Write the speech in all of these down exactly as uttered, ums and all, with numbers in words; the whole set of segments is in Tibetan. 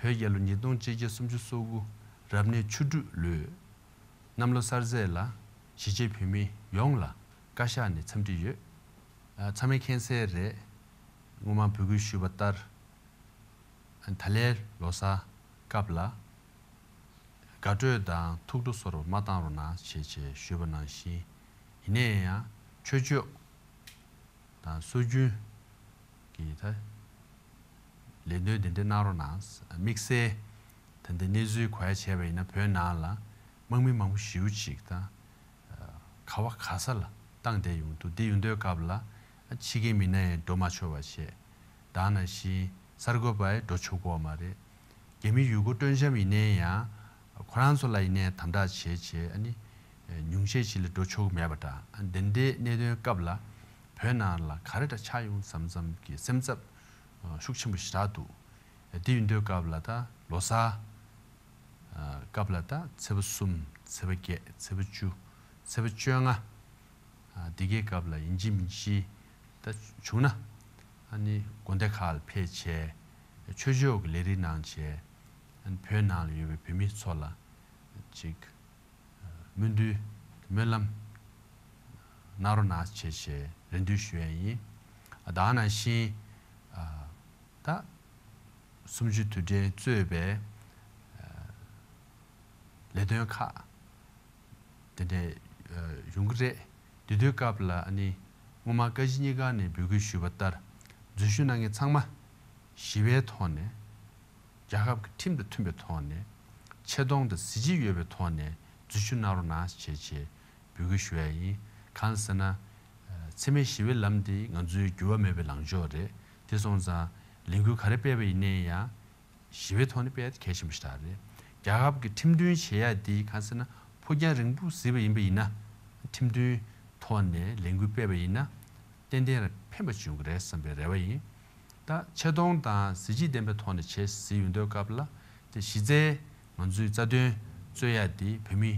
བོད་རྒྱལ་ལོ་ཉིས་སྟོང་གཅིག་བརྒྱ་སུམ་ཅུ་སོ་དགུ་རབ་གནས་ཆུ་སྦྲུལ་ལོའི་གནམ་ལོ་གསར་ཚེས་ལ་གཞིས་བྱེས་བོད་མི་ཡོངས་ལ་བཀའ་ཤག་ནས་འཚམས་འདྲི་ཡོད། ཨ། ཚང་མས་མཁྱེན་གསལ་རེད། སྔོན་མ་འབོད་སྐུལ་ཞུས་པ་ལྟར། ཨ། ད་ལན་ལོ་གསར་སྐབས་ལ་དགའ་སྤྲོ་དང་ཐུགས་སྤྲོ་སོགས་མ་བཏང་རོགས་གནང་ཞེས་བྱས་ཞུས་པ་ནང་བཞིན། ཡིན་ནའི་ཡང་ཆོས་ཕྱོགས་དང་སྲོལ་རྒྱུན་གྱི་ད་ལས་དོན་འདི་འདྲ་གནང་རོགས་གནང་། དམིགས་བསལ་ད་ལྟའི་གནས་ཚུལ་གོ་ཡ་བྱས་པ་ཡིན་ན་བོད་ནང་ལ་དམག་མི་མང་པོ་ཞེ་པོ་ཅིག་ད་ག་བ་ག་ས་ལ་བཏང་བསྡད་ཡོང་འདུག། འདི་ཡོང་དུས་སྐབས་ལ་ཕྱི་རྒྱལ་མི་སྣ་ཡང་འགྲོ་མ་ཆོག་པ་བྱས། ད་ནང་བཞིན་གསར་འགོད་པ་ཡང་འགྲོ་ཆོག་གི་མ་རེད། རྒྱ་མི་ཡུལ་སྐོར་སྤྲོ་འཆམ་ཡིན་ནའི་ཡང་ཁོ་རང་ཚོ་ལ་ཡིན་ནའི་དམ་དྲག་བྱས་བྱས། ཨ་ནི་ཉུང་ཤས་ཤིག་ལ་འགྲོ་ཆོག་གི་མེད་པ་འདྲ། ཨ། འདི་འདྲའི་གནད་དོན་སྐབས་ལ་བོད་ནང་ལ་ག་རེ་འདྲ་ཆགས་ཡོང་བསམ་བསམ་གྱི་སེམས་འཚབ་ཤུགས་ཆེན་པོ་ཞེ་དྲག་འདུག། དེ་ཡིན་དུས་སྐབས་ལ་ད་ལོ་གསར་སྐབས་ལ་ད་ཚེས་པ་གསུམ། ཚེས་པ་བརྒྱད། ཚེས་པ་བཅུ། ཚེས་པ་བཅོ་ལྔ། ཨ། འདི་གའི་སྐབས་ལ་ཡིན་གཅིག་མིན་གཅིག་ད་བྱུང་ན། ཨ་ནི་དགོན་སྡེ་ཁག་ལ་ཕེབས་བྱས། ཆོས་ཕྱོགས་ཀྱི་ལས་རིགས་གནང་བྱས། ཨ་ནི་བོད་ནང་ལ་ཡོད་པའི་བོད་མི་ཚོ་ལ་ཅིག་སྨོན་འདུན་སྨོན་ལམ་གནང་རོགས་གནང་བྱས་བྱས་རེ་འདུན་ཞུ་ཡ་ཡིན། ཨ། ད་ནང་བཞིན། ཨ། ད་གསུམ་བཅུའི་དུས་དྲན་གཙོས་པའི་ལས་དོན་ཁག་དེ་འདྲ་ཡོང་གི་རེད། དེ་དུས་སྐབས་ལ་ཨ་ནི་སྔོན་མ་བཀའ་སྤྱི་གཉིས་ཀ་ནས་འབོད་སྐུལ་ཞུས་པ་ལྟར། འཛུལ་ཞུགས་གནང་མཁན་ཚང་མ་ཞི་བའི་ཐོག་ནས། རྒྱལ་ཁབ་ཀྱི་ཁྲིམས་དང་མཐུན་པའི་ཐོག་ནས། ཆེ་མཐོང་དང་གཟི་བརྗིད་ཡོད་པའི་ཐོག་ནས་འཛུལ་ཞུགས་གནང་རོགས་གནང་ཞེས་བྱས་འབོད་སྐུལ་ཞུ་ཡ་ཡིན། གང་ཟེར་ན། འཚེ་མེད་ཞི་བའི་ལམ་འདི་ང་ཚོའི་འགྱུར་བ་མེད་པའི་ལངས་ཕྱོགས་རེད། དེ་སོང་ཙང་ལས་འགུལ་ག་རེ་སྤེལ་བ་ཡིན་ནའི་ཡང་ཞི་བའི་ཐོག་ནས་སྤེལ་ཡ་དེ་གལ་ཆེན་པོ་ཞིག་རེད། རྒྱལ་ཁབ་ཀྱི་ཁྲིམས་མཐུན་བྱེད་ཡ་འདི་གང་ཟེར་ན། ཕུགས་རྒྱང་རིང་པོ་གཟིགས་པ་ཡིན་པ་ཡིན་ན། ཁྲིམས་མཐུན་ཐོག་ནས་ལས་འགུལ་སྤེལ་བ་ཡིན་ན། ཏན་ཏན་ར་ཕན་པ་བྱུང་གི་རེད་བསམ་པའི་རེ་བ་ཡིན། ད་ཆེ་མཐོང་དང་གཟི་བརྗིད་ལྡན་པའི་ཐོག་ནས་བྱེད་ཟེར་ཡོང་དུས་སྐབས་ལ། དེ་གཞི་རྩའི་ང་ཚོའི་རྩ་དོན་རྩོད་ཡ་དེ་བོད་མི་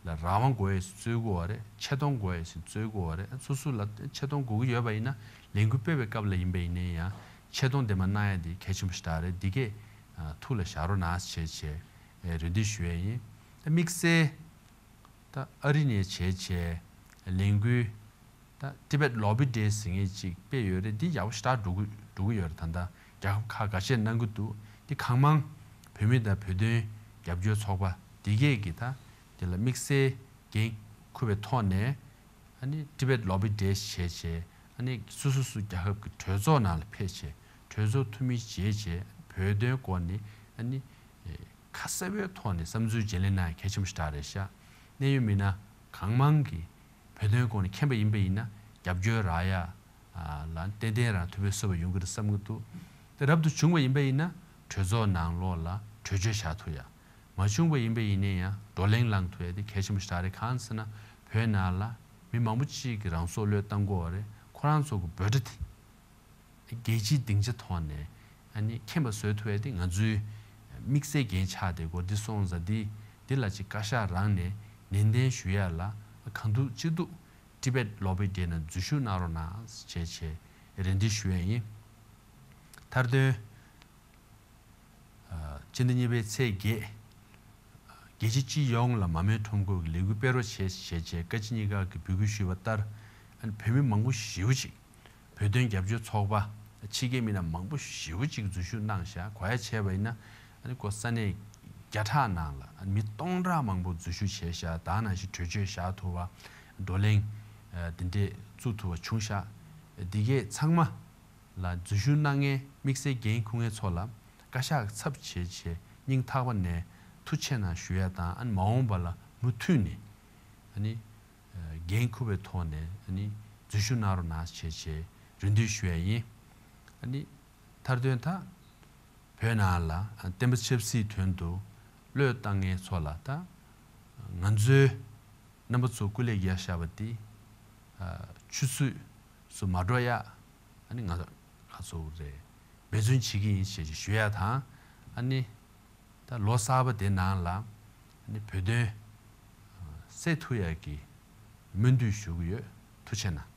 ལ་རང་དབང་དགོས་ཡས་རྩོད་དགོས་པ་རེད། ཆེ་མཐོང་དགོས་ཡས་རྩོད་དགོས་པ་རེད། སོ་སོ་ལ་ཆེ་མཐོང་དགོས་ཀྱི་ཡོད་པ་ཡིན་ན། ལས་འགུལ་སྤེལ་བའི་སྐབས་ལ་ཡིན་པ་ཡིན་ནའི་ཡང་ཆེ་མཐོང་ལྡན་པ་གནང་ཡ་དེ་གལ་ཆེན་པོ་ཞིག་རེད། འདི་གས་ཐུགས་ལ་བཞག་རོགས་གནང་ཞེས་བྱས་རེ་འདུན་ཞུ་ཡས་ཡིན། ད་དམིགས་བསལ། ད་ཨ་རི་ནས་བྱས་བྱས་ལས་འགུལ། ད་Tibet Lobby Day ཟེར་མཁན་ཅིག་སྤེལ་ཡོད་རེད། འདི་ཡག་པོ་ཞེ་དྲག་འགྲོ་གི་འགྲོ་གི་ཡོད་རེད། ད་ལྟ་རྒྱལ་ཁབ་ཁག་འགའ་ཤས་གནང་གི་འདུག། འདི་གང་མང་བོད་མི་དང་བོད་དོན་རྒྱབ་སྐྱོར་ཚོགས་པ་འདི་གས་ཀྱིས་ད་དེ་ལ་དམིགས་བསལ་འགན་འཁུར་བའི་ཐོག་ནས། ཨ་ནི་Tibet Lobby Day བྱས་བྱས། ཨ་ནི་སོ་སོ་སོ་རྒྱལ་ཁབ་ཀྱི་གྲོས་ཚོགས་ནང་ལ་ཕེབས་བྱས། གྲོས་ཚོགས་འཐུས་མི་བྱས་བྱས་བོད་དོན་སྐོར་ནས་ཨ་ནི་ཁ་གསལ་པོའི་ཐོག་ནས་བསམ་ཚུལ་བརྗེ་ལེན་གནང་ཡ་གལ་ཆེན་པོ་ཞིག་རེད་ཤག། གནད་ཡོད་མི་སྣ་གང་མང་གིས་བོད་དོན་སྐོར་ནས་མཁྱེན་པ་ཡིན་པ་ཡིན་ན་རྒྱབ་སྐྱོར་རག་ཡ་ལ་ཏན་ཏན་རང་ཐུགས་ཕན་གསོས་པ་ཡོང་གི་རེད་བསམ་གྱི་འདུག། དེ་རབ་ཏུ་བྱུང་བ་ཡིན་པ་ཡིན་ན་གྲོས་ཚོགས་ནང་ལོགས་ལ་གྲོས་ཆོད་བཞག་ཐུབ་ཡ། མ་བྱུང་བ་ཡིན་པ་ཡིན་ནའི་ཡང་བགྲོ་གླེང་བསླང་ཐུབ་ཡ་དེ་གལ་ཆེན་པོ་ཞིག་རེད། གང་ཟེར་ན་བོད་ནང་ལ་མི་མང་པོ་ཅིག་གིས་རང་སྲོག་བློས་བཏང་གི་ཡོད་རེད། ཁོ་རང་ཚོ་གི་འབོད་སྒྲ་དེ་རྒྱལ་སྤྱིའི་སྡིངས་ཆ་ཐོག་ནས་ཨ་ནི་མཁྱེན་པ་བཟོ་ཐུབ་ཡ་དེ་ང་ཚོའི་དམིགས་བསལ་འགན་ཆགས་བསྡད་ཀྱི་ཡོད་རེད། འདི་སོང་ཙང་འདི་འདི་ལ་ཅིག་བཀའ་ཤག་རང་ནས་ནན་ཏན་ཞུ་ཡ་ལ་གང་ཐུབ་ཅི་ཐུབ་Tibet Lobby Day ནང་འཛུལ་ཞུགས་གནང་རོགས་གནང་ཞེས་བྱས་རེ་འདུན་ཞུ་ཡ་ཡིན། མཐར་དོན། ཨ། སྤྱི་ཟླ་གཉིས་པའི་ཚེས་བརྒྱད། རྒྱལ་སྤྱི་སྤྱི་ཡོངས་ལ་མ་རྨོས་ཁྲོམ་སྐོར་གྱི་ལས་འགུལ་སྤེལ་རོགས་བྱེད་ཞེས་བྱས་བཀའ་སྤྱི་གཉིས་ཀ་གིས་འབོད་སྐུལ་ཞུས་པ་ལྟར། ཨ་ནི་བོད་མི་མང་པོ་ཞེ་པོ་ཅིག། བོད་དོན་རྒྱབ་སྐྱོར་ཚོགས་པ། ཕྱི་རྒྱལ་མི་སྣ་མང་པོ་ཞེ་པོ་ཅིག་འཛུལ་ཞུགས་གནང་ཤག། གོ་ཡ་བྱས་པ་ཡིན་ན། ཨ་ནི་ཁོ་ས་གནས་བརྒྱ་ཕྲག་ནང་ལ་ཨ་ནི་མི་སྟོང་ཕྲག་མང་པོ་འཛུལ་ཞུགས་བྱས་ཤག། ད་ནང་བཞིན་གྲོས་ཆོད་བཞག་ཐུབ་པ། བགྲོ་གླེང་། ཨ། དེ་འདྲས་བཙུགས་ཐུབ་པ་བྱུང་ཤག། འདི་གས་ཚང་མ་ལ་འཛུལ་ཞུགས་གནང་མཁན་དམིགས་བསལ་འགན་འཁུར་མཁན་ཚོ་ལ་བཀའ་ཤག་གི་ཚབ་བྱས་བྱས་སྙིང་ཐག་པ་ནས་ཐུགས་ཆེ་གནང་ཞུ་ཡ་དང་། ཨ་ནི་མ་འོངས་པ་ལ་མུ་མཐུད་ནས་ཨ་ནི་འགན་འཁུར་བའི་ཐོག་ནས་ཨ་ནི་འཛུལ་ཞུགས་གནང་རོགས་གནང་བྱས་བྱས་རེ་འདུན་ཞུ་ཡ་ཡིན། ཨ་ནི་མཐར་དོན་ད་བོད་ནང་ལ་བསྟན་པ་ཆབ་སྲིད་དོན་དུ་བློས་བཏང་མཁན་ཚོ་ལ་ད་ང་ཚོའི་རྣམ་པ་ཚོ་སྐུ་ལས་བརྒྱབ་བཞག་པ་འདི་ཆུད་ཟོས་སུ་མ་འགྲོ་ཡ་ཨ་ནི་ང་ཚོ་ག་ཚོད་རེད་འབད་བརྩོན་བྱེད་ཀྱི་ཡིན་ཞེས་ཞུ་ཡ་དང་། ཨ་ནི་ད་ལོ་གསར་པ་དེ་ནང་ལ་ཨ་ནི་བོད་དོན་གསལ་ཐུབ་ཡ་གི་སྨོན་འདུན་ཞུ་གི་ཡོད། ཐུགས་རྗེ་གནང་།